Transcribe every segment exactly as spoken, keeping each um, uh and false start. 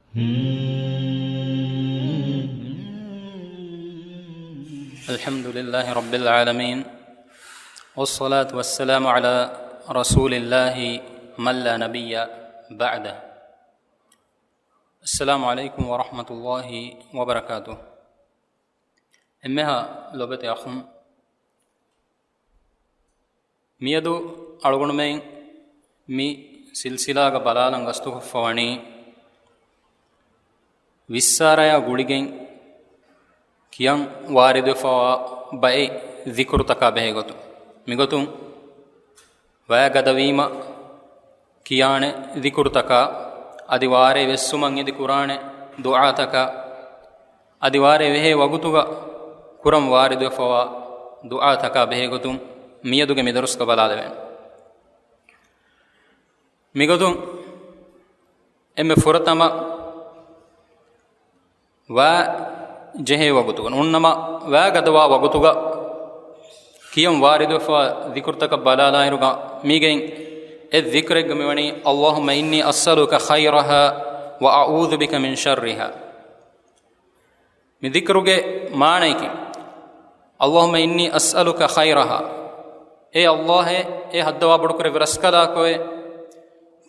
الحمد لله رب العالمين، والصلاة والسلام على رسول الله من لا نبي بعده. السلام عليكم ورحمة الله وبركاته. އެންމެހާ ލޮބެތި އަޚުން، މިއަދު އަޅުގަނޑުމެން މި ސިލްސިލާގަ ބަލާލަން ގަސްތުކޮށްފަ ވަނީ، ވިއްސާރަޔާ ގުޅިގެން ކިޔަން ވާރިދުވެފަވާ ބައެއް ޛިކުރުތަކާ ބެހޭގޮތުން. މިގޮތުން ވައިގަދަވީމަ ކިޔާނެ ޛިކުރުތަކާ، އަދި ވާރޭ ވެއްސުމަށް އެދި ކުރާނެ ދުޢާތަކާ، އަދި ވާރޭ ވެހޭ ވަގުތުގަ ކުރަން ވާރިދުވެފަވާ ދުޢާތަކާ ބެހޭގޮތުން މިއަދުގެ މި ދަރުސްގަ ބަލާލެވޭނެ. މިގޮތުން އެންމެ ފުރަތަމަ ވައި ޖެހޭ ވަގުތުގަ، ނޫންނަމަ ވައި ގަދަވާ ވަގުތުގަ ކިޔަން ވާރިދުވެފަ ޛިކުރުތަކަށް ބަލާލާއިރުގަ މީގެއިން އެއް ޛިކުރެއްގަ މިވަނީ، اللهم إني أسألك خيرها وأعوذ بك من شرها. މި ޛިކުރުގެ މާނަޔަކީ، اللهم إني أسألك خيرها، އޭ ﷲ އޭ، އޭ ހައްދަވާ ބޮޑުކުރެއްވި ރަސްކަލާކޮއެ،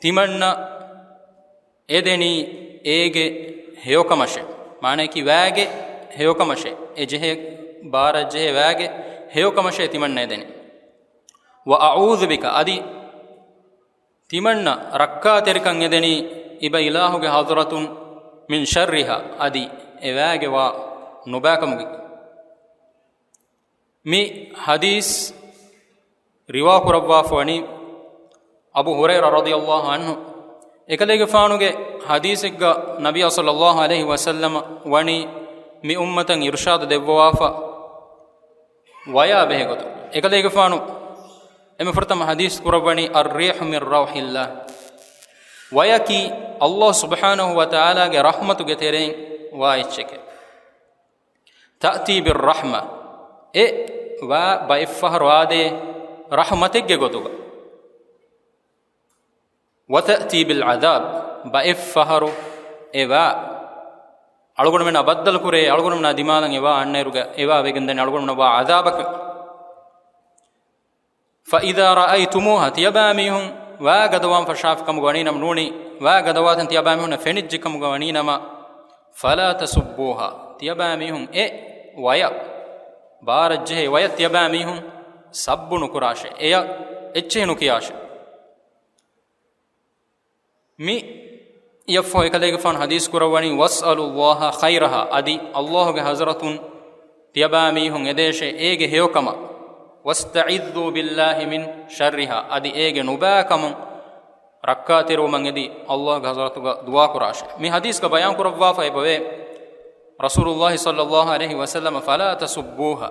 ތިމަންނަ އެދެނީ އޭގެ ހެޔޮކަމަށޭ. މާނަޔަކީ ވައިގެ ހެޔޮކަމަށޭ. އެ ޖެހޭ ބާރަށް ޖެހޭ ވައިގެ ހެޔޮކަމަށޭ ތިމަންނަ އެދެނީ. وأعوذ بك، އަދި ތިމަންނަ ރައްކާތެރިކަން އެދެނީ އިބަ އިލާހުގެ ޙަޟްރަތުން، من شرها، އަދި އެ ވައިގެ ވާ ނުބައިކަމުގެ. މި ޙަދީޘް ރިވާކުރައްވާފަ ވަނީ އަބޫ ހުރައިރާ ރަޟިޔަﷲ ޢަންހު. އެކަލޭގެފާނުގެ ޙަދީޘެއްގަ ނަބިއްޔާ ޞައްލަﷲ ޢަލައިހި ވަސައްލަމަ ވަނީ މި އުއްމަތަށް އިރުޝާދު ދެއްވަވާފަ ވަޔާ ބެހޭގޮތުން. އެކަލޭގެފާނު އެންމެ ފުރަތަމަ ޙަދީޘް ކުރައްވަނީ، الريح من روح الله. ވަޔަކީ ﷲ ސުބްޙާނަހު ވަތަޢާލާގެ ރަޙްމަތުގެ ތެރެއިން ވާ އެއްޗެކޭ. تأتي بالرحمة، އެ ވާ ބައެއްފަހަރު އާދޭ ރަޙްމަތެއްގެ ގޮތުގަ. وتأتي بالعذاب، ބައެއްފަހަރު އެ ވާ އަޅުގަނޑުމެންނާ ބައްދަލުކުރޭ، އަޅުގަނޑުމެންނާ ދިމާލަށް އެ ވާ އަންނައިރުގަ އެ ވާ ވެގެންދަނީ އަޅުގަނޑުމެންނަށް ވާ ޢަޛާބަކަށް. فإذا رأيتموها، ތިޔަބައިމީހުން ވާ ގަދަވާން ފަށާފި ކަމުގަ ވަނީނަމަ، ނޫނީ ވާ ގަދަވާތަން ތިޔަބައިމީހުންނަށް ފެނިއްޖެ ކަމުގަ ވަނީނަމަ، فلا تسبوها، ތިޔަބައިމީހުން އެ ވަޔަށް، ބާރަށްޖެހޭ ވަޔަށް ތިޔަބައިމީހުން ސައްބު ނުކުރާށޭ، އެޔަށް އެއްޗެހި ނުކިޔާށޭ. މި އިޔަށްފަހު އެކަލޭގެފާނު ޙަދީޘް ކުރައްވަނީ، واسألوا الله خيرها، އަދި ﷲ ގެ ޙަޟްރަތުން ތިޔަބައިމީހުން އެދޭށޭ އޭގެ ހެޔޮކަމަށް، واستعذوا بالله من شرها، އަދި އޭގެ ނުބައިކަމުން ރައްކާތެރިވުމަށް އެދި ﷲ ގެ ޙަޟްރަތުގަ ދުޢާ ކުރާށޭ. މި ޙަދީޘްގަ ބަޔާން ކުރައްވާފަ އެބަވޭ، ރަސޫލުﷲ ޞައްލަﷲ ޢަލައިހި ވަސައްލަމަ، فلا تسبوها،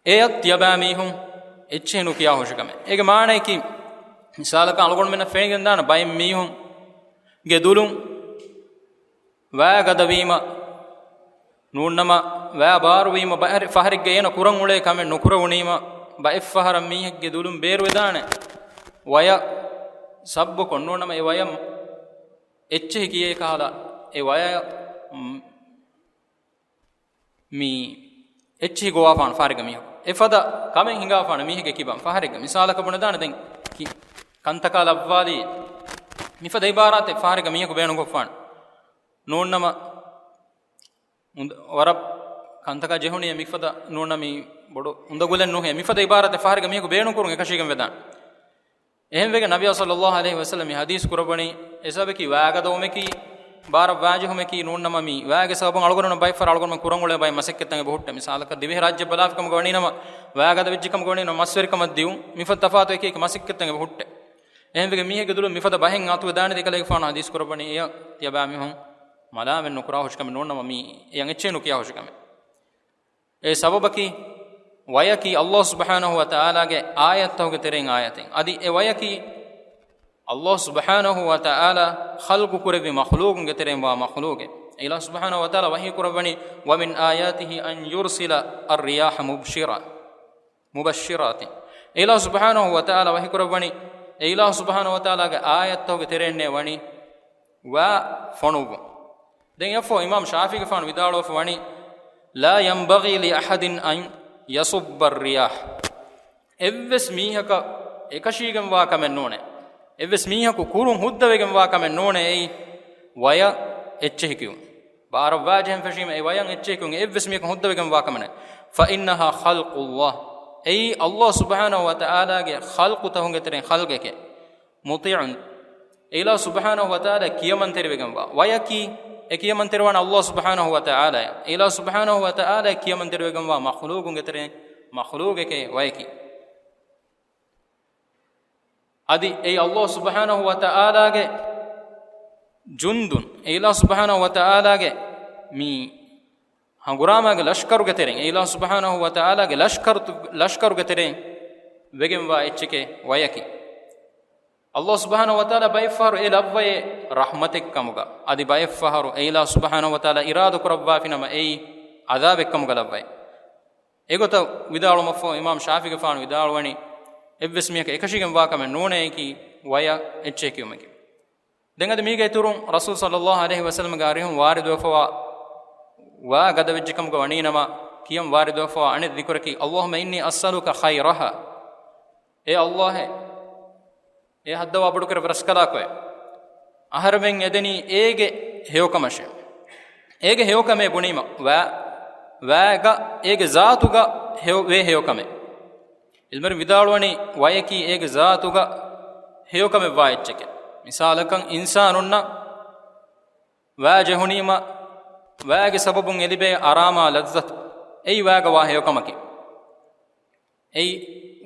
އެޔަށް ތިޔަބައިމީހުން އެއްޗެހި ނުކިޔާ ހުށިކަމެއް. އޭގެ މާނަޔަކީ، މިސާލަކަށް އަޅުގަނޑުމެންނަށް ފެނިގެންދާނެ ބައެއް މީހުންގެ ދުލުން ވައި ގަދަވީމަ، ނޫންނަމަ ވައި ބާރުވީމަ، ބައެއް ފަހަރެއްގަ އޭނަ ކުރަން އުޅޭ ކަމެއް ނުކުރެވުނީމަ، ބައެއް ފަހަރަށް މީހެއްގެ ދުލުން ބޭރުވެދާނެ ވަޔަށް ސައްބުކޮށް، ނޫންނަމަ އެ ވަޔަށް އެއްޗެހި ކިޔޭ ކަހަލަ، އެ ވަޔަށް މި އެއްޗިހި ގޮވާފާނެ ފަހަރެއްގަ މީހަކު. އެފަދަ ކަމެއް ހިނގާފާނެ މީހެއްގެ ކިބަން ފަހަރެއްގަ. މިސާލަކަށް ބުނެދާނެ ދެން ކި-، ކަންތަކާ ލައްވާލީ މިފަދަ އިބާރާތެއް ފަހަރެއްގަ މީހަކު ބޭނުންކޮށްފާނެ. ނޫންނަމަ އުނދަ-، ވަރަށް ކަންތަކާ ޖެހުނީ މިފަދަ ނޫންނަމަ މި ބޮޑު އުނދަގުލެއް ނުހޭ. މިފަދަ އިބާރާތެއް ފަހަރެއްގަ މީހަކު ބޭނުންކުރުން އެކަށީގެން ވެދާނެ. އެހެންވެގެން ނަބިއްޔާ ޞައްލަﷲ ޢަލައިހި ވަސައްލަމަ މި ޙަދީޘް ކުރައްވަނީ، އެ ސަބަބަކީ ވައިގަދަވުމަކީ ބާރަށް ވައިޖެހުމަކީ ނޫންނަމަ މި ވައިގެ ސަބަބުން އަޅުގަނޑުމެން ބައެއްފަހަރަށް އަޅުގަނޑުމެން ކުރަން އުޅޭ ބައެއް މަސައްކަތްތައް އެބަ ހުއްޓޭ. މިސާލަކަށް ދިވެހިރާއްޖެ ބަލާފި ކަމުގަ ވަނީނަމަ ވައިގަދަ ވެއްޖެ ކަމުގަ ވަނީނަމަ މަސްވެރިކަމަށް ދިއުން މިފަދަ ތަފާތު އެކި އެކި މަސައްކަތްތައް އެބަ ހުއްޓޭ. އެހެންވެގެން މީހެއްގެ ދުލުން މިފަދަ ބަހެއް އަތުވެދާނެތީ އެކަލޭގެފާނު ޙަދީޘް ކުރައްވަނީ އެޔަށް ތިޔަބައިމީހުން މަލާމެއް ނުކުރާ ހުށިކަމެއް ނޫންނަމަ މި އެޔަށް އެއްޗެހި ނުކިޔާ ހުށިކަމެއް. އެ ސަބަބަކީ، ވަޔަކީ ﷲ ސުބްޙާނަހޫ ވަތަޢާލާގެ އާޔަތްތަކުގެ ތެރެއިން އާޔަތެއް. އަދި އެ ވަޔަކީ، ﷲ ސުބްޙާނަހޫ ވަތަޢާލާ ޚަލްޤު ކުރެއްވި މަޚްލޫޤުންގެ ތެރެއިން ވާ މަޚްލޫޤެއް. އެ އިލާހު ސުބްޙާނަހޫ ވަތަޢާލާ ވަޙީ ކުރައްވަނީ، ومن آياته أن يرسل الرياح مبشرا، مبشرات. އެ އިލާހު ސުބްޙާނަހޫ ވަތަޢާލާ ވަޙީ ކުރައްވަނީ، އެ އިލާހު ސުބްޙާނަހޫ ވަތަޢާލާގެ އާޔަތްތަކުގެ ތެރެއިންނޭ ވަނީ، ވާ ފޮނުއްވުން. ދެން އެއަށްފަހު އިމާމް ޝާފިޢީގެފާނު ވިދާޅުވެފަ ވަނީ، "لا ينبغي لأحد أن يصب الرياح." އެއްވެސް މީހަކަށް އެކަށީގެންވާ ކަމެއް ނޫނޭ. އެއްވެސް މީހަކު ކުރުން ހުއްދަވެގެންވާ ކަމެއް ނޫނޭ އެއީ ވަޔަށް އެއްޗެހި ކިޔުން. ބާރަށް ވާ ޖެހެން ފެށީމަ އެ ވަޔަށް އެއްޗެހި ކިޔުން އެއްވެސް މީހަކު ހުއްދަވެގެންވާ ކަމެއް ނޫނޭ. فإنها خلق الله. އެއީ ﷲ ސުބްޙާނަހޫ ވަތަޢާލާގެ ޚަލްޤުތަހުންގެ ތެރެއިން ޚަލްޤެކޭ. مطيع. އެ އިލާހު ސުބްޙާނަހޫ ވަތަޢާލާ ކިޔަމަންތެރިވެގެންވާ ވަޔަކީ، އެ ކިޔަމަންތެރިވާނެ ﷲ ސުބްޙާނަހޫ ވަތަޢާލާއަށް. އެ އިލާހު ސުބްޙާނަހޫ ވަތަޢާލާ ކިޔަމަންތެރިވެގެންވާ މަޚްލޫޤުންގެ ތެރެއިން މަޚްލޫޤެކޭ ވަޔަކީ. އަދި އެއީ ﷲ ސުބްޙާނަހޫ ވަތަޢާލާގެ ޖުންދުން، އެ އިލާހު ސުބްޙާނަހޫ ވަތަޢާލާގެ މި ހަނގުރާމާގެ ލަޝްކަރުގެ ތެރެއިން، އެ އިލާހު ސުބްޙާނަހޫ ވަތަޢާލާގެ ލަޝްކަރު، ލަޝްކަރުގެ ތެރެއިން ވެގެންވާ އެއްޗެކޭ ވަޔަކީ. ﷲ ސުބްޙާނަހޫ ވަތަޢާލާ ބައެއްފަހަރު އެ ލައްވައޭ ރަޙްމަތެއް ކަމުގަ، އަދި ބައެއްފަހަރު އެ އިލާހު ސުބްޙާނަހޫ ވަތަޢާލާ އިރާދަކުރައްވާފިނަމަ އެއީ ޢަޛާބެއް ކަމުގަ ލައްވައޭ. އެގޮތަށް ވިދާޅުވުމަށްފަހު އިމާމް ޝާފިޢީގެފާނު ވިދާޅުވަނީ، އެއްވެސް މީހަކަށް އެކަށީގެންވާ ކަމެއް ނޫނޭ އެކީ ވަޔަށް އެއްޗެހި ކިޔުމެކޭ. ދެން އަދި މީގެ އިތުރުން ރަސޫލު ޞައްލައްލާހު ޢަލައިހި ވަސައްލަމްގެ އަރިހުން ވާރިދުވެފަވާ ވާ ގަދަވެއްޖެ ކަމުގަ ވަނީނަމަ، ކިޔަން ވާރިދުވެފަވާ އަނެއް ޛިކުރަކީ، اللهم إني أسألك خيرها. އޭ ﷲ، އޭ ހައްދަވާ ބޮޑުކުރެއްވި ރަސްކަލާކޮއެ، އަހަރެމެން އެދެނީ އޭގެ ހެޔޮކަމަށޭ. އޭގެ ހެޔޮކަމޭ ބުނީމަ، ވާ، ވާގަ އޭގެ ޒާތުގަ ހެޔޮ، ވޭ ހެޔޮކަމެއް. ޢިލްމުވެރިން ވިދާޅުވަނީ، ވަޔަކީ އޭގެ ޒާތުގަ ހެޔޮކަމެއްވާ އެއްޗެކޭ. މިސާލަކަށް، އިންސާނުންނަށް ވާ ޖެހުނީމަ، ވާގެ ސަބަބުން އެ ލިބޭ އަރާމާ ލައްޒަތު، އެއީ ވާގަ ވާ ހެޔޮކަމަކީ. އެއީ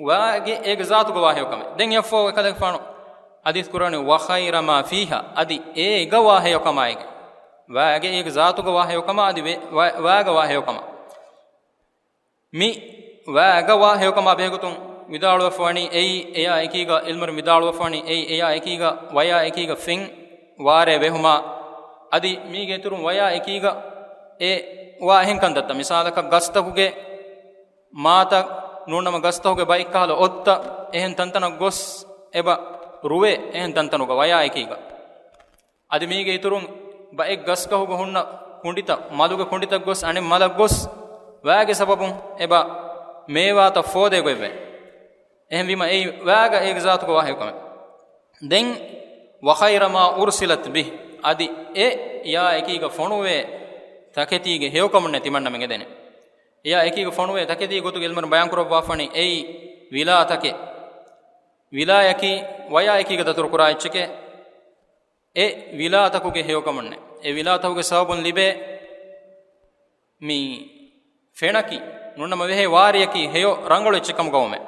ވާގެ އޭގެ ޒާތުގަ ވާ ހެޔޮކަމެއް. ދެން އެއަށްފަހު އެކަލޭގެފާނު ޙަދީޘް ކުރަނީ، وخير ما فيها، އަދި އޭގަ ވާ ހެޔޮކަމާއިގެން. ވާގެ އޭގެ ޒާތުގަ ވާ ހެޔޮކަމާ އަދި ވެ، ވާ، ވާގަ ވާ ހެޔޮކަމާ. މި ވާގަ ވާ ހެޔޮކަމާ ބެހޭގޮތުން ވިދާޅުވެފަވަނީ، އެއީ އެޔާ އެކީގަ، ޢިލްމުވެރިން ވިދާޅުވެފަވަނީ، އެއީ އެޔާ އެކީގަ، ވަޔާ އެކީގަ ފެން ވާރޭ ވެހުމާ، އަދި މީގެ އިތުރުން ވަޔާ އެކީގަ އެ ވާ އެހެން ކަންތައްތައް، މިސާލަކަށް ގަސްތަކުގެ މާތައް ނޫންނަމަ ގަސްތަކުގެ ބައި ކަހަލަ އޮށްތައް އެހެން ތަންތަނަށް ގޮސް އެބަ ރުވޭ އެހެން ތަންތަނުގަ ވަޔާ އެކީގަ. އަދި މީގެ އިތުރުން ބައެއް ގަސްގަހުގަ ހުންނަ ކުނޑިތައް، މަލުގެ ކުނޑިތައް ގޮސް އަނެއް މަލަށް ގޮސް، ވާގެ ސަބަބުން އެބަ މޭވާތައް ފޯދޭ ގޮތްވޭ. އެހެންވީމަ އެއީ ވާގަ އޭގެ ޒާތުގަ ވާ ހެޔޮކަމެއް. ދެން، وخير ما أرسلت به، އަދި އެ ޔާ އެކީގަ ފޮނުވޭ ތަކެތީގެ ހެޔޮކަމުންނެ ތިމަންނަމެން އެދެނީ. އެޔާ އެކީގަ ފޮނުވޭ ތަކެތީ ގޮތުގެ ޢިލްމުވެރިން ބަޔާންކުރައްވާފަނީ އެއީ ވިލާތަކެއް. ވިލާޔަކީ ވަޔާ އެކީގަ ދަތުރުކުރާ އެއްޗެކޭ. އެ ވިލާތަކުގެ ހެޔޮކަމުންނެ. އެ ވިލާތަކުގެ ސަބަބުން ލިބޭ މި ފެނަކީ، ނުނަމަ ވެހޭ ވާރިޔަކީ ހެޔޮ ރަނގަޅު އެއްޗެއް ކަމުގަވުމެ.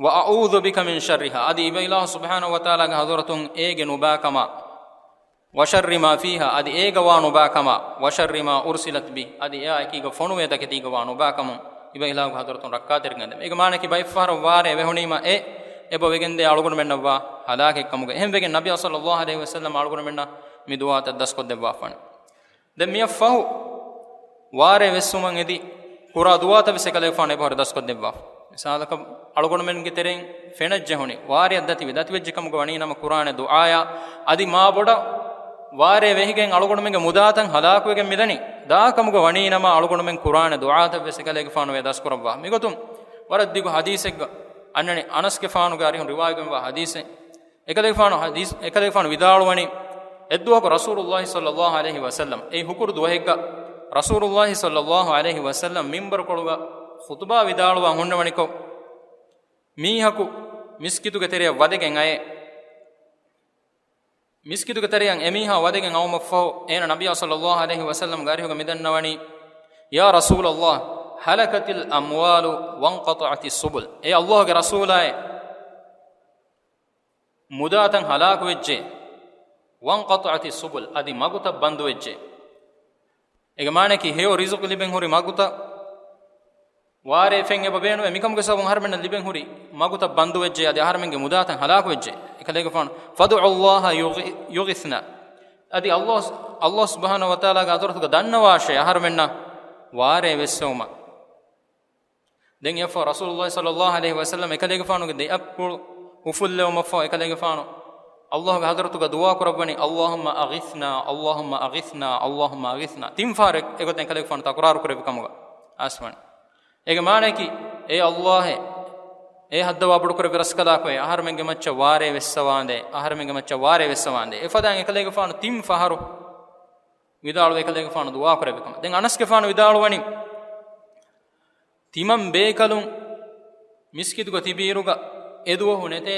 وأعوذ بك من شرها، އަދި އިބަ އިލާހު ސުބްޙާނަހޫ ވަތަޢާލާގެ ޙަޟްރަތުން އޭގެ ނުބާކަމާ، وشر ما فيها، އަދި އޭގަ ވާ ނުބާކަމާ، وشر ما أرسلت به، އަދި އެއާ އެކީގަ ފޮނުވޭ ތަކެތީގަ ވާ ނުބާކަމުން އިބަ އިލާހުގެ ޙަޟްރަތުން ރައްކާތެރިކަން ދެމެ. އޭގެ މާނައަކީ ބައެއްފަހަރަށް ވާރޭ ވެހުނީމަ އެ އެބަ ވެގެންދޭ އަޅުގަނޑުމެންނަށްވާ ހަލާކެއް ކަމުގަ. އެހެންވެގެން ނަބިއްޔާ ޞައްލައްލާހު ޢަލައިހި ވަސައްލަމަ އަޅުގަނޑުމެންނަށް މި ދުޢާތައް ދަސްކޮށްދެއްވާފާނެ. ދެން މިއަށްފަހު ވާރޭ ވެއްސުމަށް އެދި ކުރާ ދުޢާތައް ވެސް އެކަލޭގެފާނު އެބަހުރި ދަސްކޮށްދެއްވާފަ. މިސާލަކަށް އަޅުގަނޑުމެންގެ ތެރެއިން ފެނަށްޖެހުނީ، ވާރިއަށް ދަތިވި، ދަތިވެއްޖެ ކަމުގަ ވަނީ ނަމަ ކުރާނެ ދުޢާޔާ، އަދި މާބޮޑަށް ވާރޭ ވެހިގެން އަޅުގަނޑުމެންގެ މުދާތައް ހަލާކުވެގެން މިދަނީ، ދާ ކަމުގަ ވަނީ ނަމަ އަޅުގަނޑުމެން ކުރާނެ ދުޢާތައް ވެސް އެކަލޭގެފާނު އެ ދަސްކުރައްވާ. މިގޮތުން ވަރަށް ދިގު ޙަދީޘެއްގަ އަންނަނީ އަނަސްގެފާނުގެ އަރިހުން ރިވާޔަތްވެގެންވާ ޙަދީޘެއް. އެކަލޭގެފާނު ޙަދީޘް، އެކަލޭގެފާނު ވިދާޅުވަނީ، އެއްދުވަހަކު ރަސޫލުއްލާހި ޞައްލައްލާހު ޢަލައިހި ވަސައްލަމް، އެއީ ހުކުރު ދުވަހެއްގަ، ރަސޫލުއްލާހި ޞައްލައްލާހު ޢަލައިހި ވަސައްލަމް މިންބަރުކޮޅުގަ ޚުޠުބާ ވިދާޅުވާ ހުންނަވަނިކޮށް، މީހަކު މިސްކިތުގެ ތެރެއަށް ވަދެގެން އައޭ. މިސްކިތުގެ ތެރެއަށް އެމީހާ ވަދެގެން އައުމަށްފަހު، އޭނަ ނަބިއްޔާ ޞައްލައްލާހު ޢަލައިހި ވަސައްލަމްގެ އަރިހުގަ މިދަންނަވަނީ، يا رسول الله، هلكت الأموال وانقطعت السبل. އޭ ﷲ ގެ ރަސޫލާއޭ، މުދާތައް ހަލާކުވެއްޖެ، وانقطعت السبل، އަދި މަގުތައް ބަންދުވެއްޖެ. އޭގެ މާނައަކީ ހެޔޮ ރިޒުޤު ލިބެން ހުރި މަގުތައް، ވާރޭ ފެން އެބަ ބޭނުވޭ، މިކަމުގެ ސަބަބުން އަހަރުމެންނަށް ލިބެން ހުރި މަގުތައް ބަންދުވެއްޖެ، އަދި އަހަރުމެންގެ މުދާތައް ހަލާކުވެއްޖެ. އެކަލޭގެފާނު، فادعوا الله يغ، يغثنا. އަދި ﷲ، ﷲ ސުބްޙާނަހޫ ވަތަޢާލާގެ ޙަޟްރަތުގަ ދަންނަވާށޭ، އަހަރުމެންނަށް ވާރޭ ވެއްސެވުމަށް. ދެން އެއަށްފަހު ރަސޫލުއްލާހި ޞައްލައްލާހު ޢަލައިހި ވަސައްލަމް އެކަލޭގެފާނުގެ ދެއަތްޕުޅު އުފުއްލެވުމަށްފަހު އެކަލޭގެފާނު ﷲގެ ޙަޟްރަތުގަ ދުޢާ ކުރައްވަނީ، "اللهم أغثنا، اللهم أغثنا، اللهم أغثنا." ތިން ފަހަރެއް އެގޮތަށް އެކަލޭގެފާނު ތަކުރާރު ކުރެއްވި ކަމުގަ އައިސްވަނީ. އޭގެ މާނައަކީ، އޭ ﷲ، އޭ ހައްދަވާ ބޮޑުކުރެއްވި ރަސްކަލާކޮއެ، އަހަރެމެންގެ މައްޗަށް ވާރޭ ވެއްސަވާނދޭ، އަހަރެމެންގެ މައްޗަށް ވާރޭ ވެއްސަވާނދޭ. އެފަދައިން އެކަލޭގެފާނު ތިން ފަހަރު ވިދާޅުވެ އެކަލޭގެފާނު ދުޢާ ކުރެއްވި ކަމަށް. ދެން އަނަސްގެފާނު ވިދާޅުވަނީ، ތިމަން ބޭކަލުން މިސްކިތުގަ ތިބިއިރުގަ އެދުވަހު ނެތޭ،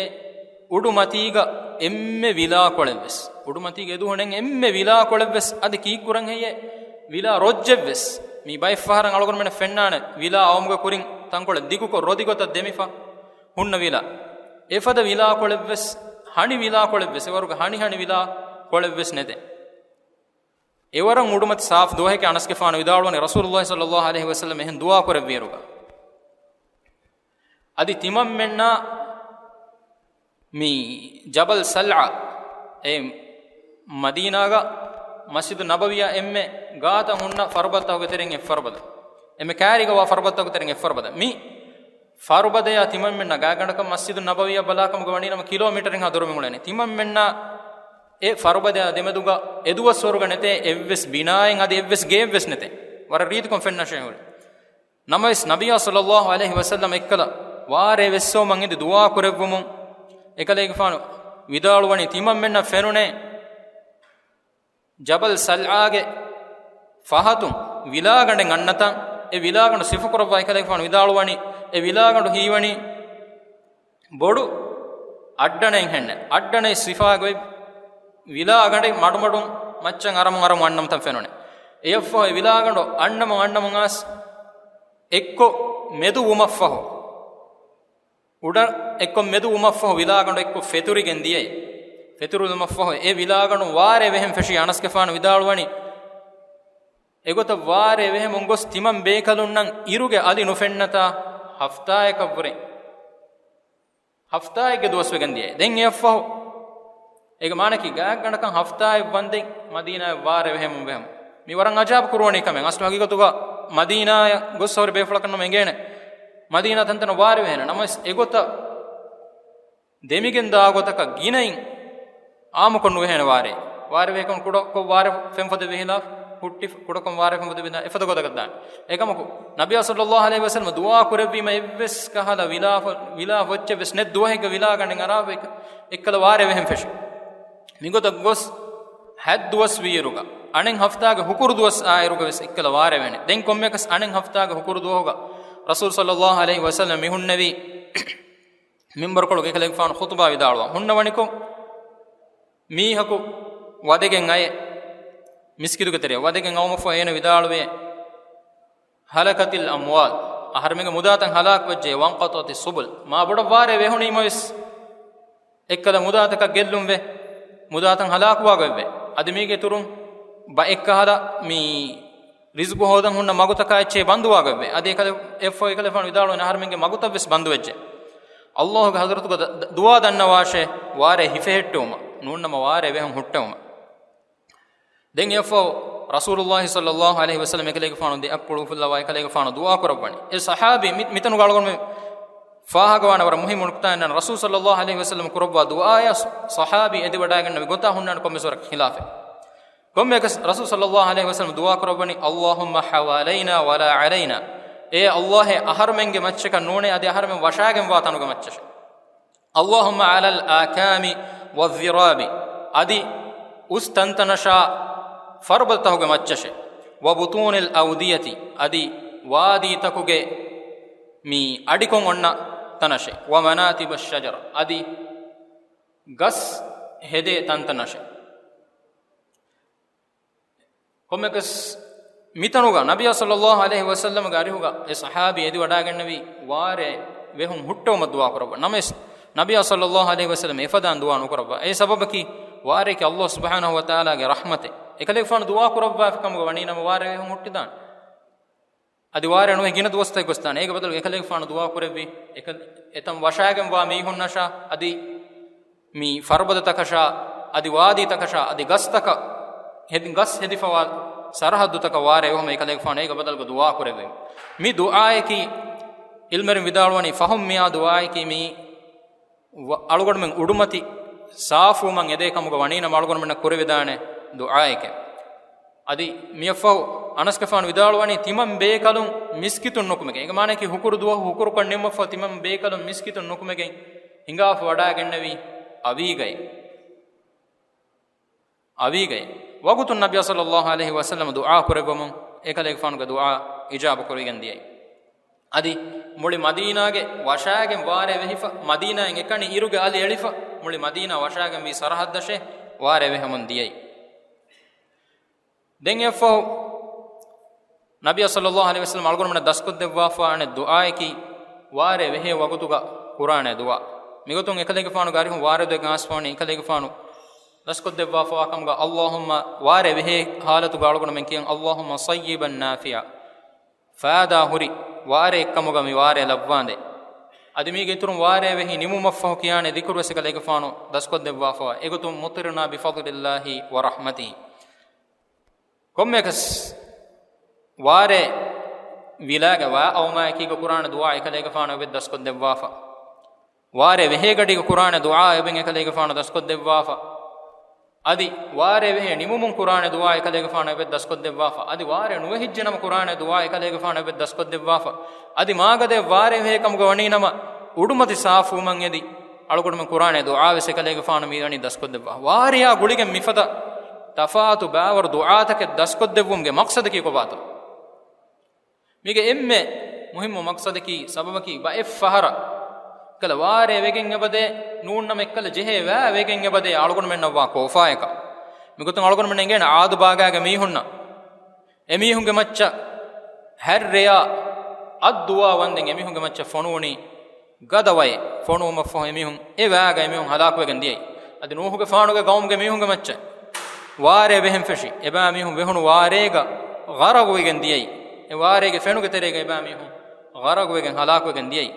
އުޑުމަތީގަ އެންމެ ވިލާކޮޅެއްވެސް، އުޑުމަތީގަ އެދުވަހު ނެތް އެންމެ ވިލާކޮޅެއްވެސް އަދި ކީއްކުރަން ހެއްޔޭ؟ ވިލާ ރޮއްޖެއްވެސް. މީ ބައެއް ފަހަރަށް އަޅުގަނޑުމެންނަށް ފެންނާނެ، ވިލާ އައުމުގެ ކުރިން ތަންކޮޅެއް ދިގުކޮށް ރޮދި ގޮތަށް ދެމިފަ ހުންނަ ވިލާ. އެފަދަ ވިލާކޮޅެއްވެސް، ހަނި ވިލާކޮޅެއްވެސް، އެވަރުގެ ހަނި ހަނި ވިލާކޮޅެއްވެސް ނެތޭ. އެވަރަށް އުޑުމަތި ސާފު ދުވަހެކޭ އަނަސްގެފާނު ވިދާޅުވަނީ، ރަސޫލުﷲ ޞައްލަﷲ ޢަލައިހި ވަސައްލަމް އެހެން ދުޢާ ކުރެއްވިއިރުގަ. އަދި ތިމަންމެންނާ މި ޖަބަލް ޞަލްޢާ، އެ މަދީނާގަ މަސްޖިދު ނަބަވީއާ އެންމެ ގާތަށް ހުންނަ ފަރުބަދަތަކުގެ ތެރެއިން އެއް ފަރުބަދަ، އެންމެ ކާރީގަ ވާ ފަރުބަދަތަކުގެ ތެރެއިން އެއް ފަރުބަދަ. މި ފަރުބަދަޔާ ތިމަންމެންނަށް ގާތްގަނޑަކަށް މަސްޖިދު ނަބަވީއަށް ބަލާކަމުގަ ވަނީނަމަ ކިލޯމީޓަރެއްހާ ދުރު މިއުޅެނީ. ތިމަންމެންނާ އެ ފަރުބަދަޔާ ދެމެދުގަ އެދުވަސްވަރުގަ ނެތޭ އެއްވެސް ބިނާއެއް އަދި އެއްވެސް ގެއެއްވެސް ނެތޭ. ވަރަށް ރީތިކޮށް ފެންނަށޭ ހުރި. ނަމަވެސް، ނަބިއްޔާ ޞައްލަﷲ ޢަލައިހި ވަސައްލަމް އެއްކަލަ ވާރޭ ވެއްސެވުމަށް އެދި ދުޢާ ކުރެއްވުމުން އެކަލޭގެފާނު ވިދާޅުވަނީ، ތިމަންމެންނަށް ފެނުނޭ ޖަބަލް ޞަލްޢާގެ ފަހަތުން ވިލާގަނޑެއް އަންނަތަން. އެ ވިލާގަނޑު ސިފަކުރައްވާ އެކަލޭގެފާނު ވިދާޅުވަނީ، އެ ވިލާގަނޑު ހީވަނީ ބޮޑު އައްޑަނައެއްހެންނެއް. އައްޑަނައެއް ސިފައިގައި ވިލާގަނޑެއް މަޑުމަޑުން މައްޗަށް އަރަމުން އަރަމުން އަންނަމުތަން ފެނުނެ. އެއަށްފަހު އެ ވިލާގަނޑު އަންނަމުން އަންނަމުން އައިސް އެއްކޮށް މެދު ވުމަށްފަހު، އުޑަ އެއްކޮށް މެދު ވުމަށްފަހު ވިލާގަނޑު އެއްކޮށް ފެތުރިގެން ދިޔައީ. ފެތުރުލުމަށްފަހު އެ ވިލާގަނޑު ވާރޭ ވެހެން ފެށީ. އަނަސްގެފާނު ވިދާޅުވަނީ، އެގޮތަށް ވާރޭ ވެހެމުން ގޮސް ތިމަން ބޭކަލުންނަށް އިރުގެ އަލި ނުފެންނަތާ ހަފްތާއަކަށްވުރެ، ހަފްތާއެއްގެ ދުވަސް ވެގެން ދިޔައީ. ދެން އެއަށްފަހު އޭގެ މާނަކީ ގާތްގަނޑަކަށް ހަފްތާއެއް ވަންދެން މަދީނާއަށް ވާރޭ ވެހެމުން ވެހެމުން. މި ވަރަށް އަޖާބު ކުރުވަނީ ކަމެއް. އަސްލު ހަގީގަތުގަ މަދީނާއަށް ގޮސް ހުރި ބޭފުޅަކަށް ނަމަ އެނގޭނެ މަދީނާ ތަންތަނަށް ވާރޭ ވެހޭނެ. ނަމަވެސް އެގޮތަށް ދެމިގެން ދާ ގޮތަކަށް ގިނައިން އާއްމުކޮށް ނުވެހޭނެ ވާރޭ. ވާރޭ ވެހިކަމުން ކުޑަކޮށް ވާރޭ ފެންފޮދެއް ވެހިލާ ހުއްޓި، ކުޑަކޮށް ވާރޭ ފެންފޮދެއް ވެހިލާ އެފަދަ ގޮތަކަށް ދާނެ. އެކަމަކު، ނަބިއްޔާ ޞައްލަﷲ ޢަލައިހި ވަސައްލަމަ ދުޢާ ކުރެއްވީމަ އެއްވެސް ކަހަލަ ވިލާ ފޮ-، ވިލާ ފޮއްޗެއް ވެސް ނެތް ދުވަހެއްގަ ވިލާގަނޑެއް އަރާ އެއްކަލަ ވާރޭ ވެހެން ފެށި. މިގޮތަށް ގޮސް ހަތް ދުވަސް ވީއިރުގަ، އަނެއް ހަފްތާގެ ހުކުރު ދުވަސް އާއިރުގަ ވެސް އެއްކަލަ ވާރޭ ވޭނެ. ދެން ކޮންމެއަކަސް އަނެއް ހަފްތާގެ ހުކުރު ދުވަހުގަ ރަސޫލު ޞައްލަﷲ ޢަލައިހި ވަސައްލަމަ މި ހުންނެވީ މިންބަރުކޮޅުގަ އެކަލޭގެފާނު ޚުޠުބާ ވިދާޅުވާ. ހުންނަވަނިކޮށް، މީހަކު ވަދެގެން އައޭ، މިސްކިތުގެ ތެރެއަށް ވަދެގެން އައުމަށްފަހު އޭނަ ވިދާޅުވޭ، "هلكت الأموال." އަހަރެމެންގެ މުދާތައް ހަލާކުވެއްޖެ، "وانقطعت السبل." މާ ބޮޑަށް ވާރޭ ވެހުނީމަވެސް، އެއްކަލަ މުދާތަކަށް ގެއްލުންވެ، މުދާތައް ހަލާކުވާގޮތްވެ، އަދި މީގެ އިތުރުން ބައެއްކަހަލަ މި ރިޒުގު ހޯދަން ހުންނަ މަގުތަކާ އެއްޗެއް ބަންދުވާގޮތްވެ. އަދި އެކަލެ-، އެއަށްފަހު އެކަލޭގެފާނު ވިދާޅުވަނީ އަހަރެމެންގެ މަގުތައްވެސް ބަންދުވެއްޖެ. ﷲގެ ޙަޟްރަތުގަ ދ-، ދުޢާ ދަންނަވާށޭ، ވާރޭ ހިފެހެއްޓެވުމަށް، ނޫންނަމަ ވާރޭ ވެހުން ހުއްޓެވުމަށް. ދެން އެއަށްފަހު ރަސޫލުﷲ ޞައްލަﷲ ޢަލައިހި ވަސައްލަމަ އެކަލޭގެފާނު ދެ އަތްޕުޅު އުފުއްލަވާ އެކަލޭގެފާނު ދުޢާ ކުރައްވަނީ. އެ ޞަޙާބީ މި-، މިތަނުގަ އަޅުގަނޑުމެން ފާހަގަވާނެ ވަރަށް މުހިއްމު ނުކުތާއެއް. ރަސޫލު ޞައްލަﷲ ޢަލައިހި ވަސައްލަމަ ކުރައްވާ ދުޢާއާ ޞަޙާބީ އެދިވަޑައިގަންނެވި ގޮތާ ހުންނާނެ ކޮންމެސް ވަރަކަށް ޚިލާފެއް. ކޮންމެއަކަސް ރަސޫލު ޞައްލަﷲ ޢަލައިހި ވަސައްލަމަ ދުޢާ ކުރައްވަނީ، "اللهم حوالينا ولا علينا." އޭ ﷲ، އަހަރުމެންގެ މައްޗަކަށް ނޫނޭ، އަދި އަހަރުމެން ވަށާގެންވާ ތަނުގެ މައްޗަށޭ. "اللهم على الآكام والضراب." އަދި އުސް ތަންތަނަށާ ފަރުބަދަތަކުގެ މައްޗަށޭ. "وبطون الأودية." އަދި ވާދީތަކުގެ މި އަޑިކޮށް އޮންނަ ތަނަށޭ. "ومناكب الشجر." އަދި ގަސް ހެދޭ ތަންތަނަށޭ. ކޮންމެއަކަސް މިތަނުގަ ނަބިއްޔާ ޞައްލަﷲ ޢަލައިހި ވަސައްލަމަގެ އަރިހުގަ އެ ޞަޙާބީ އެދިވަޑައިގެންނެވި ވާރޭ ވެހުން ހުއްޓެވުމަށް ދުޢާ ކުރައްވާ. ނަމަވެސް، ނަބިއްޔާ ޞައްލަﷲ ޢަލައިހި ވަސައްލަމަ އެފަދައިން ދުޢާ ނުކުރައްވާ. އެ ސަބަބަކީ، ވާރޭކީ ﷲ ސުބްޙާނަހޫ ވަތަޢާލާގެ ރަޙްމަތެއް. އެކަލޭގެފާނު ދުޢާ ކުރައްވާފި ކަމުގަ ވަނީ ނަމަ ވާރޭ ވެހުން ހުއްޓިދާނެ. އަދި ވާރޭ ނުވެ ގިނަ ދުވަސްތަކެއް ގޮސްދާނެ. އޭގެ ބަދަލު އެކަލޭގެފާނު ދުޢާ ކުރެއްވި އެކަ-، އެތަން ވަށާގެންވާ މީހުންނަށާ އަދި މި ފަރުބަދަތަކަށާ އަދި ވާދީތަކަށާ އަދި ގަސްތަކަށް ހެދި-، ގަސް ހެދިފަވާ ސަރަހައްދުތަކަށް ވާރޭ އެހުމަ އެކަލޭގެފާނު އޭގެ ބަދަލުގަ ދުޢާ ކުރެއްވި. މި ދުޢާއަކީ ޢިލްމުވެރިން ވިދާޅުވަނީ ފަހުން މިއާ ދުޢާއަކީ މި ވަ-، އަޅުގަނޑުމެން އުޑުމަތި ސާފުވުމަށް އެދޭ ކަމުގަ ވަނީނަމަ އަޅުގަނޑުމެންނަށް ކުރެވިދާނެ ދުޢާއެކެވެ. އަދި މިއަށްފަހު އަނަސްގެފާނު ވިދާޅުވަނީ ތިމަން ބޭކަލުން މިސްކިތުން ނުކުމެގެން. އޭގެ މާނައަކީ ހުކުރު ދުވަހު ހުކުރުކޮށް ނިންމަފަ ތިމަން ބޭކަލުން މިސްކިތުން ނުކުމެގެން ހިނގާފަ ވަޑާގެންނެވީ އަވީގައި. އަވީގައި. ވަގުތުން ނަބިއްޔާ ޞައްލައްލާހު ޢަލައިހި ވަސައްލަމަ ދުޢާ ކުރެއްވަމުން އެކަލޭގެފާނުގެ ދުޢާ އިޖާބަ ކުރެވިގެން ދިޔައީ. އަދި މުޅި މަދީނާގެ ވަށާގެން ވާރޭ ވެހިފަ، މަދީނާއިން އެކަނި އިރުގެ އަލި އެޅިފަ، މުޅި މަދީނާ ވަށާގެން ވީ ސަރަހައްދަށޭ ވާރޭ ވެހެމުން ދިޔައީ. ދެން އެއަށްފަހު ނަބިއްޔާ ޞައްލައްލާހު ޢަލައިހި ވަސައްލަމަ އަޅުގަނޑުމެންނަށް ދަސްކޮށްދެއްވާފާނެ ދުޢާއަކީ ވާރޭ ވެހޭ ވަގުތުގަ ކުރާނެ ދުޢާ. މިގޮތުން އެކަލޭގެފާނުގެ އަރިހުން ވާރޭ ދުޢައެއް އައިސްފާނީ އެކަލޭގެފާނު ދަސްކޮށްދެއްވާފާ ކަމުގަ، އައްލާހުއްމަ ވާރޭ ވެހޭ ހާލަތުގަ އަޅުގަނޑުމެން ކިޔަން، އައްލާހުއްމަ ޞައްޔިބަން ނާފިޢަ. ފާދާ ހުރި ވާރޭއެއްކަމުގަ މި ވާރޭ ލައްވާނދޭ. އަދި މީގެ އިތުރުން ވާރޭ ވެހި ނިމުމަށްފަހު ކިޔާނެ ޛިކުރު ވެސް އެކަލޭގެފާނު ދަސްކޮށްދެއްވާފަ، އެގޮތުން مطرنا بفضل الله ورحمته. ކޮންމެއަކަސް ވާރޭ ވިލާގެ ވާ އައުމާއެކީގަ ކުރާނެ ދުޢާ އެކަލޭގެފާނު އެބަ ދަސްކޮށްދެއްވާފަ. ވާރޭ ވެހޭގަޑީގަ ކުރާނެ ދުޢާ އެބަ އެކަލޭގެފާނު ދަސްކޮށްދެއްވާފަ. އަދި ވާރޭ ވެހޭ ނިމުމުން ކުރާނެ ދުޢާ އެކަލޭގެފާނު އެބަ ދަސްކޮށްދެއްވާފަ. އަދި ވާރޭ ނުވެހިއްޖެ ނަމަ ކުރާނެ ދުޢާ އެކަލޭގެފާނު އެބަ ދަސްކޮށްދެއްވާފަ. އަދި މާގަދަ ވާރޭ ވެހޭ ކަމުގަ ވަނީ ނަމަ އުޑުމަތި ސާފުވުމަށް އެދި އަޅުގަނޑުމެން ކުރާނެ ދުޢާ ވެސް އެކަލޭގެފާނު މިވަނީ ދަސްކޮށްދެއްވާ. ވާރިޔާ ގުޅިގެން މިފަދަ ތަފާތު ބާވަރު ދުޢާތަކެއް ދަސްކޮށްދެއްވުމުގެ މަޤްޞަދަކީ ކޮބާތޯ؟ މީގެ އެންމެ މުހިއްމު މަޤްޞަދަކީ ސަބަބަކީ ބައެއް ފަހަރަށް އެއްކަލަ ވާރޭ ވެގެން އެބަދޭ ނޫންނަމަ އެއްކަލަ ޖެހޭ ވާ ވެގެން އެބަދޭ އަޅުގަނޑުމެންނަށްވާ ކޯފާއަކަށް. މިގޮތުން އަޅުގަނޑުމެން އެނގޭނެ އާދު ބާގާގެ މީހުންނަށް އެމީހުންގެ މައްޗަށް ހައްރެޔާ އައްދުވާ ވަންދެން އެމީހުންގެ މައްޗަށް ފޮނުވުނީ ގަދަ ވައެއް. ފޮނުވުމަށްފަހު އެމީހުން އެ ވާގަ އެމީހުން ހަލާކުވެގެން ދިޔައީ. އަދި ނޫހުގެފާނުގެ ގައުމުގެ މީހުންގެ މައްޗަށް ވާރޭ ވެހެން ފެށި އެބައިމީހުން ވެހުނު ވާރޭގަ ޣަރަޤުވެގެން ދިޔައީ. އެ ވާރޭގެ ފެނުގެ ތެރޭގަ އެބައިމީހުން ޣަރަޤުވެގެން ހަލާކުވެގެން ދިޔައީ.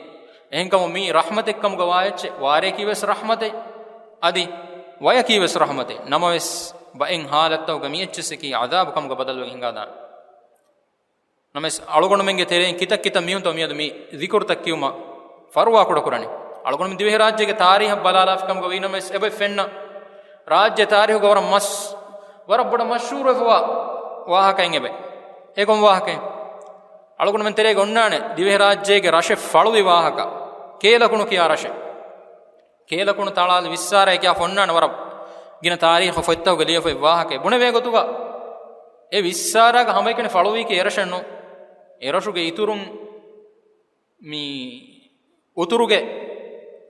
އެހެންކަމުން މީ ރަޙްމަތެއްކަމުގަ ވާ އެއްޗެއް، ވާރޭކީ ވެސް ރަޙްމަތެއް، އަދި ވަޔަކީ ވެސް ރަޙްމަތެއް. ނަމަވެސް ބައެއް ހާލަތްތަކުގަ މި އެއްޗިއްސަކީ ޢަޛާބު ކަމުގަ ބަދަލުވެގެން ހިނގާދާނެ. ނަމަވެސް އަޅުގަނޑުމެންގެ ތެރެއިން ކިތައް ކިތައް މީހުންތޯ މިއަދު މި ޛިކުރުތައް ކިޔުމަށް ފަރުވާ ކުޑަކުރަނީ. އަޅުގަނޑުމެން ދިވެހިރާއްޖޭގެ ތާރީހަށް ބަލާލާފި ކަމުގަ ވީ ނަމަވެސް އެބަ ފެންނަ ރާއްޖެ ތާރީހުގަ ވަރަށް މަސް، ވަރަށް ބޮޑަށް މަޝްހޫރުވެފަވާ ވާހަކައެއް އެބެ. އެ ކޮން ވާހަކައެއް؟ އަޅުގަނޑުމެން ތެރޭގަ އޮންނާނެ ދިވެހިރާއްޖޭގެ ރަށެއް ފަޅުވި ވާހަކަ، ކޭލަކުނު ކިޔާ ރަށެއް. ކޭލަކުނު ތަޅާލު ވިއްސާރައި ކިޔާ ފޮންނާނެ ވަރަށް ގިނަ ތާރީޚު ފޮތްތަކުގަ ލިޔެފައި ވާހަކައެއް. ބުނެވޭ ގޮތުގަ އެ ވިއްސާރާގަ ހަމައެކަނި ފަޅުވީކީ އެރަށެއްނު. އެރަށުގެ އިތުރުން މި އުތުރުގެ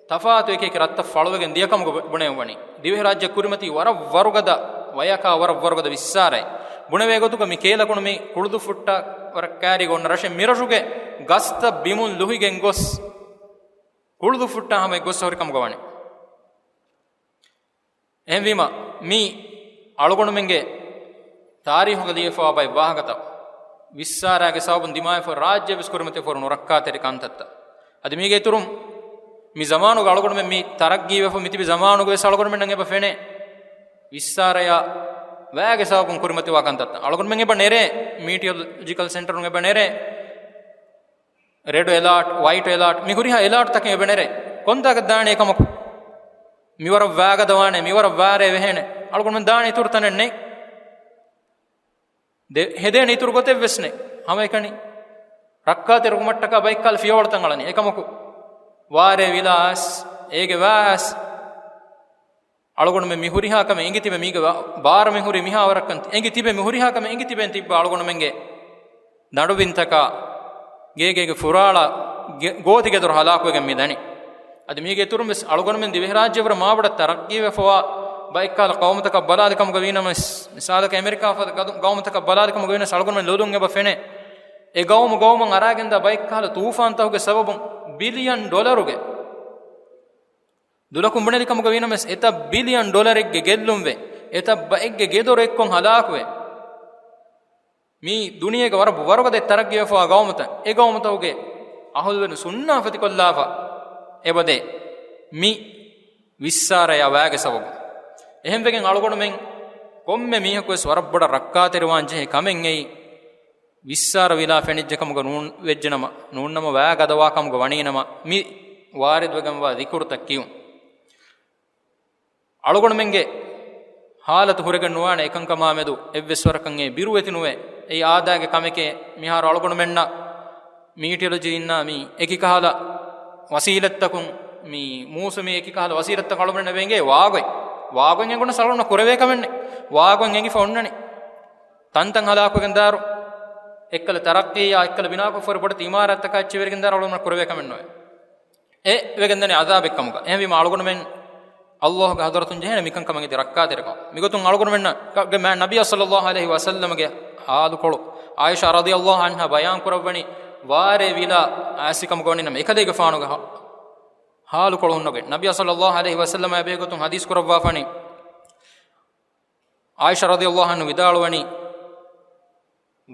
ތަފާތު އެކި އެކި ރަށްތައް ފަޅުވެގެން ދިޔަކަމުގަ ބުނެވުނީ. ދިވެހިރާއްޖެ ކުރިމަތީ ވަރަށް ވަރުގަދަ ވަޔަކާ ވަރަށް ވަރުގަދަ ވިއްސާރައެއް. ބުނެވޭ ގޮތުގަ މި ކޭލަކުނު މި ކުޅުދުއްފުއްޓަށް ވަރަށް ކައިރީގަ އޮންނަ ރަށެއް. މިރަށުގެ ގަސްތައް ބިމުން ލުހިގެން ގޮސް ކުޅުދުއްފުއްޓާ ހަމަ އެއްގޮސް ހުރި ކަމުގަ ވަނީ. އެހެންވީމަ، މީ އަޅުގަނޑުމެންގެ ތާރީހުގަ ލިޔެފަވާ ބައެއް ވާހަކަތައް، ވިއްސާރާގެ ސަބަބުން ދިމާވެފަ ރާއްޖެ ވެސް ކުރިމަތިވެފަ ނުރައްކާތެރި ކަންތައްތައް. އަދި މީގެ އިތުރުން މި ޒަމާނުގަ އަޅުގަނޑުމެން މި ތަރައްގީވެފަ މިތިބި ޒަމާނުގަ ވެސް އަޅުގަނޑުމެންނަށް އެބަ ފެނޭ ވިއްސާރަޔާ ވާގެ ސަބަބުން ކުރިމަތިވާ ކަންތައްތައް. އަޅުގަނޑުމެން އެބަ ނެރޭ، މީޓިއޮލޮޖިކަލް ސެންޓަރުން އެބަ ނެރޭ ރެޑް އެލާޓް، ވައިޓް އެލާޓް، މި ހުރިހާ އެލާޓްތަކެއް އެބަ ނެރޭ. ކޮންތާކަށް ދާނީ އެކަމަކު؟ މިވަރަށް ވާގަދަވާނެ، މިވަރަށް ވާރޭ ވެހޭނެ. އަޅުގަނޑުމެން ދާނެ އިތުރު ތަނެއް ނެތް. ދެ-، ހެދޭނެ އިތުރު ގޮތެއް ވެސް ނެތް. ހަމައެކަނި ރައްކާތެރި ވުމަށްޓަކާ ބައެއްކާލަ ފިޔަވަޅުތައް އަޅަނީ. އެކަމަކު، ވާރޭ ވިލާ އައިސް، އޭގެ ވާ އައިސް، އަޅުގަނޑުމެން މި ހުރިހާ ކަމެއް އެނގި ތިބެ، މީގެ ބާރު މި ހުރި މިހާވަރަކަށް އެނގި ތިބެ، މި ހުރިހާ ކަމެއް އެނގި ތިބެން ތިއްބާ އަޅުގަނޑުމެންގެ ދަނޑުބިންތަކާ، ގޭގޭގެ ފުރާޅާ ގޯތިގެދޮރު ހަލާކުވެގެން މި ދަނީ. އަދި މީގެ އިތުރުން ވެސް އަޅުގަނޑުމެން ދިވެހިރާއްޖެވަރަށް މާބޮޑަށް ތަރައްގީވެފަވާ ބައެއްކާލަ ޤައުމުތަކަށް ބަލާލި ކަމުގަ ވީނަމަވެސް، މިސާލަކަށް އެމެރިކާ ފަދަ ގަދު-، ޤައުމުތަކަށް ބަލާލި ކަމުގަ ވީނަމަވެސް އަޅުގަނޑުމެން ލޮލުން އެބަ ފެނޭ. އެ ގައުމު ގައުމަށް އަރާގެންދާ ބައެއްކާލަ ތޫފާންތަކުގެ ސަބަބުން ބިލިއަން ޑޮލަރުގެ ދުލަކުން ބުނެލި ކަމުގަ ވީނަމަވެސް، އެތައް ބިލިއަން ޑޮލަރެއްގެ ގެއްލުންވެ، އެތައް ބައެއްގެ ގެދޮރު އެއްކޮށް ހަލާކުވެ، މީ ދުނިޔޭގެ ވަރަށް ވަރުގަދަ ތަރައްގީވެފަވާ ގައުމުތައް، އެ ގައުމުތަކުގެ އަހުލުވެރިން ސުންނާފަތިކޮށްލާފަ އެބަދޭ މި ވިއްސާރަޔާ ވާގެ ސަބަބުން. އެހެންވެގެން އަޅުގަނޑުމެން ކޮންމެ މީހަކުވެސް ވަރަށް ބޮޑަށް ރައްކާތެރިވާން ޖެހޭ ކަމެއް އެއީ، ވިއްސާރަ ވިލާ ފެނިއްޖެ ކަމުގަ ނޫން ވެއްޖެނަމަ، ނޫންނަމަ ވާ ގަދަވާ ކަމުގަ ވަނީނަމަ، މި ވާރިދުވެގެންވާ ޛިކުރުތައް ކިޔުން. އަޅުގަނޑުމެންގެ ހާލަތު ހުރެގެން ނުވާނެ އެކަންކަމާ މެދު އެއްވެސް ވަރަކަށް އެ ބިރުވެތި ނުވޭ. އެއީ އާދައިގެ ކަމެކޭ. މިހާރު އަޅުގަނޑުމެންނަށް މީޓިއޮލޮޖީ އިންނާ މީ އެކި ކަހަލަ ވަސީލަތްތަކުން، މީ މޫސުމީ އެކި ކަހަލަ ވަސީލަތްތަކުން އަޅުގަނޑުމެންނަށް އެނގޭ ވާގޮތް. ވާގޮތް އެނގުނަސް އަޅުގަނޑު ކުރެވޭ ކަމެއް ނެތް. ވާގޮތް އެނގިފަ އޮންނަނީ. ތަންތަން ހަލާކުވެގެން ދާއިރު، އެއްކަލަ ތަރައްޤީއާ އެއްކަލަ ބިނާކޮށްފަ ބޮޑެތި އިމާރާތްތަކާ އެއްޗެއް ވެރިގެން ދާއިރު އަޅުގަނޑު ކުރެވޭ ކަމެއް ނުވޭ. އެ ވެގެންދަނީ އަޒާބެއް ކަމުގަ. އެހެންވީމަ އަޅުގަނޑުމެން އައްލާހުގެ ޙަޟްރަތުން ޖެހޭނެ މިކަންކަމުގެ ދިރައްކާތެރިކަން. މިގޮތުން އަޅުގަނޑުމެންނަށް ގެ މާ ނަބިއްޔާ ޞައްލައްލާހު ޢަލައިހި ވަސައްލަމަގެ ޙާލުކޮޅު ޢާއިޝާ ރަޟިޔައްލާހު ޢަންހާ ބަޔާން ކުރައްވަނީ، ވާރޭ ވިލާ އާސި ކަމުގަ ވަނީ ނަމަ އެކަލޭގެފާނުގެ ޙާ-، ޙާލުކޮޅު ހުންނަގެން. ނަބިއްޔާ ޞައްލައްލާހު ޢަލައިހި ވަސައްލަމާ އެބެހޭގޮތުން ޙަދީޘް ކުރައްވާފަނީ، ޢާއިޝާ ރަޟިޔައްލާހު ޢަންހާ ވިދާޅުވަނީ،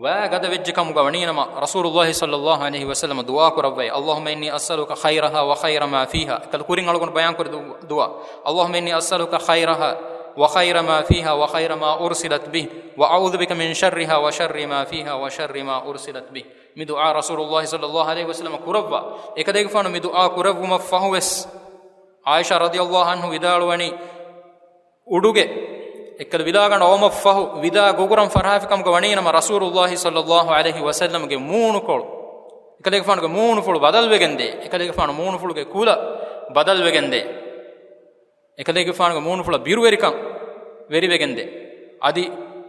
ވައި ގަދަ ވެއްޖެ ކަމުގަ ވަނީ ނަމަ، ރަސޫލުއްލާހި ޞައްލައްލާހު ޢަލައިހި ވަސައްލަމަ ދުޢާ ކުރައްވައި، اللهم إني أسألك خيرها وخير ما فيها. އެކަލަ ކުރިން އަޅުގަނޑު ބަޔާން ކުރި ދު-، ދުޢާ. اللهم إني أسألك خيرها وخير ما فيها وخير ما أرسلت به وأعوذ بك من شرها وشر ما فيها وشر ما أرسلت به. މި ދުޢާ ރަސޫލުއްލާހި ޞައްލައްލާހު ޢަލައިހި ވަސައްލަމަ ކުރައްވާ. އެކަލޭގެފާނު މި ދުޢާ ކުރެއްވުމަށް ފަހުވެސް، ޢާއިޝާ ރަޟިޔައްލާހު ޢަންހާ ވިދާޅުވަނީ، އުޑުގެ އެއްކަލަ ވިލާގަނޑު އައުމަށްފަހު، ވިދާ ގުގުރަން ފަށާފި ކަމުގަ ވަނީ ނަމަ، ރަސޫލުއްލާހި ޞައްލައްލާހު ޢަލައިހި ވަސައްލަމަގެ މޫނުކޮޅު، އެކަލޭގެފާނުގެ މޫނުފުޅު ބަދަލުވެގެންދޭ، އެކަލޭގެފާނު މޫނުފުޅުގެ ކުލަ ބަދަލުވެގެންދޭ، އެކަލޭގެފާނުގެ މޫނުފުޅަށް ބިރުވެރިކަން ވެރިވެގެންދޭ. އަދި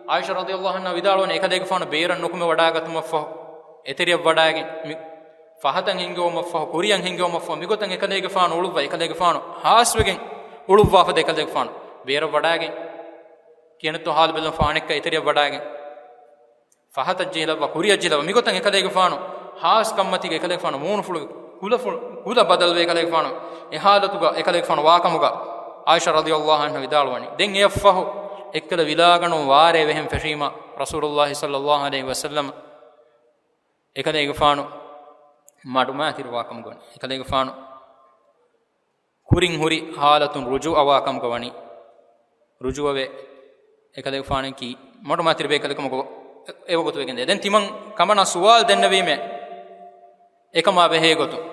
ޢާއިޝާ ރަޟިޔައްލާހު ޢަންހާ ވިދާޅުވަނީ، އެކަލޭގެފާނު ބޭރަށް ނުކުމެ ވަޑާގަތުމަށްފަހު، އެތެރެއަށް ވަޑާގެން މި ފަހަތަށް ހިންގެވުމަށްފަހު، ކުރިއަށް ހިންގެވުމަށްފަހު، މިގޮތަށް އެކަލޭގެފާނު އުޅުއްވަ، އެކަލޭގެފާނު ހާސްވެގެން އުޅުއްވާފަދަ އެކަލޭގެފާނު ބޭރަށް ވަޑާގެން، ކިހިނެއްތޯ ހާލު ބެލުމަށްފަހު އަނެއްކާ އެތެރެއަށް ވަޑާގެން، ފަހަތަށް ޖެހިލައްވާ، ކުރިއަށް ޖެހިލައްވާ، މިގޮތަށް އެކަލޭގެފާނު ހާސް ކަންމަތީގަ އެކަލޭގެފާނު މޫނުފުޅު ކުލަފުޅު، ކުލަ ބަދަލުވެ އެކަލޭގެފާނު އެ ހާލަތުގަ އެކަލޭގެފާނު ވާކަމުގަ ޢާއިޝާ ރަޟިޔައްލާހު ޢަންހާ ވިދާޅުވަނީ. ދެން އެއަށްފަހު އެއްކަލަ ވިލާގަނޑު ވާރޭ ވެހެން ފެށީމަ، ރަސޫލުއްލާހި ޞައްލައްލާހު ޢަލައިހި ވަސައްލަމަ އެކަލޭގެފާނު މަޑުމައިތިރިވާ ކަމުގަ ވަނީ. އެކަލޭގެފާނު ކުރިން ހުރި ހާލަތުން ރުޖޫޢަވާ ކަމުގަ ވަނީ. ރުޖޫޢަވެ އެކަލޭގެފާނަކީ މަޑުމައިތިރި ބޭކަލެއް ކަމުގަ އެ-، އެވަގުތު ވެގެންދޭ. ދެން ތިމަން ކަމަނާ ސުވާލު ދެންނެވީމޭ، އެކަމާ ބެހޭގޮތުން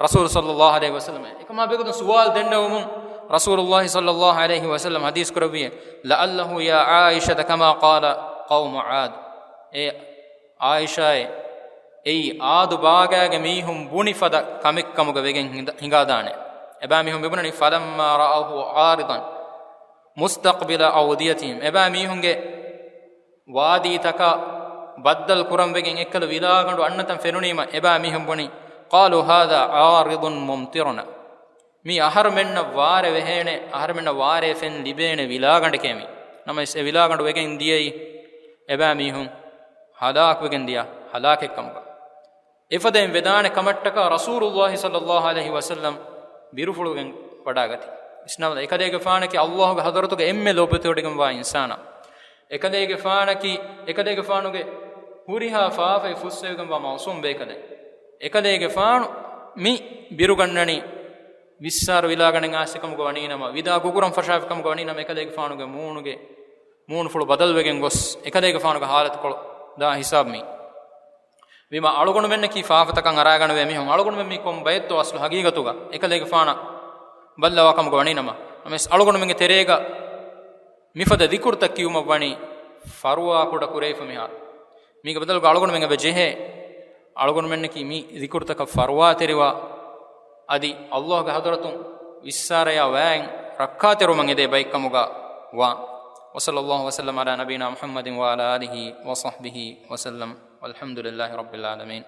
ރަސޫލު ޞައްލައްލާހު ޢަލައިހި ވަސައްލަމަ، އެކަމާ ބެހޭގޮތުން ސުވާލު ދެންނެވުމުން ރަސޫލުއްލާހި ޞައްލައްލާހު ޢަލައިހި ވަސައްލަމަ ޙަދީޘް ކުރެއްވިއޭ، لعله يا عائشة كما قال قوم عاد. އޭ ޢާއިޝާއޭ، އެއީ ޢާދު ބާގާގެ މީހުން ބުނި ފަދަ ކަމެއް ކަމުގަ ވެގެން ހިނދ-، ހިނގާދާނެ. އެބައިމީހުން މިބުނަނީ، فلما رأوه عارضا مستقبل أوديتهم. އެބައިމީހުންގެ ވާދީތަކާ ބައްދަލު ކުރަން ވެގެން އެއްކަލަ ވިލާގަނޑު އަންނަތަން ފެނުނީމަ، އެބައިމީހުން ބުނީ، قالوا هذا عارض ممطرنا. މީ އަހަރުމެންނަށް ވާރޭ ވެހޭނެ، އަހަރުމެންނަށް ވާރޭ ފެން ލިބޭނެ ވިލާގަނޑެކޭ މީ. ނަމަވެސް އެ ވިލާގަނޑު ވެގެން ދިޔައީ އެބައިމީހުން ހަލާކުވެގެން ދިޔަ ހަލާކެއް ކަމުގަ. އެފަދައިން ވެދާނެ ކަމަށްޓަކާ ރަސޫލުއްލާހި ޞައްލައްލާހު ޢަލައިހި ވަސައްލަމަ ބިރުފުޅުގެން ވަޑާގަތީ. ވިސްނާލަ، އެކަލޭގެފާނަކީ އައްލާހުގެ ޙަޟްރަތުގަ އެންމެ ލޯބިތެރިވެގެންވާ އިންސާނާ. އެކަލޭގެފާނަކީ، އެކަލޭގެފާނުގެ ހުރިހާ ފާފައި ފުއްސެވިގެންވާ މައުޞޫމް ބޭކަލެއް. އެކަލޭގެފާނު މި ބިރުގަންނަނީ ވިއްސާރަ ވިލާގަނޑެއް އާސި ކަމުގަ ވަނީނަމަ، ވިދާ ގުގުރަން ފަށާފި ކަމުގަ ވަނީނަމަ، އެކަލޭގެފާނުގެ މޫނުގެ މޫނުފުޅު ބަދަލުވެގެން ގޮސް، އެކަލޭގެފާނުގެ ޙާލަތުކޮޅު ދާ ހިސާބު މީ. ވީމާ އަޅުގަނޑުމެންނަކީ ފާފަތަކަށް އަރާގަނެވޭ މީހުން. އަޅުގަނޑުމެން މީ ކޮން ބައެއްތޯ އަސްލު ހަގީގަތުގަ އެކަލޭގެފާނަށް ބައްލަވާ ކަމުގަ ވަނީނަމަ، ނަމަވެސް އަޅުގަނޑުމެންގެ ތެރޭގަ މިފަދަ ޛިކުރުތައް ކިޔުމަށް ވަނީ ފަރުވާ ކުޑަ ކުރެވިފަ މިހާރު. މީގެ ބަދަލުގަ އަޅުގަނޑުމެން އެބަ ޖެހޭ، އަޅުގަނޑުމެންނަކީ މި ޛިކުރުތަކަށް ފަރުވާތެރިވާ، އަދި އައްލާހުގެ ޙަޟްރަތުން ވިއްސާރަޔާ ވައިން ރައްކާތެރިވުމަށް އެދޭ ބައެއްކަމުގަ ވާން. وصلى الله وسلم على نبينا محمد وعلى آله وصحبه وسلم. والحمد لله رب العالمين.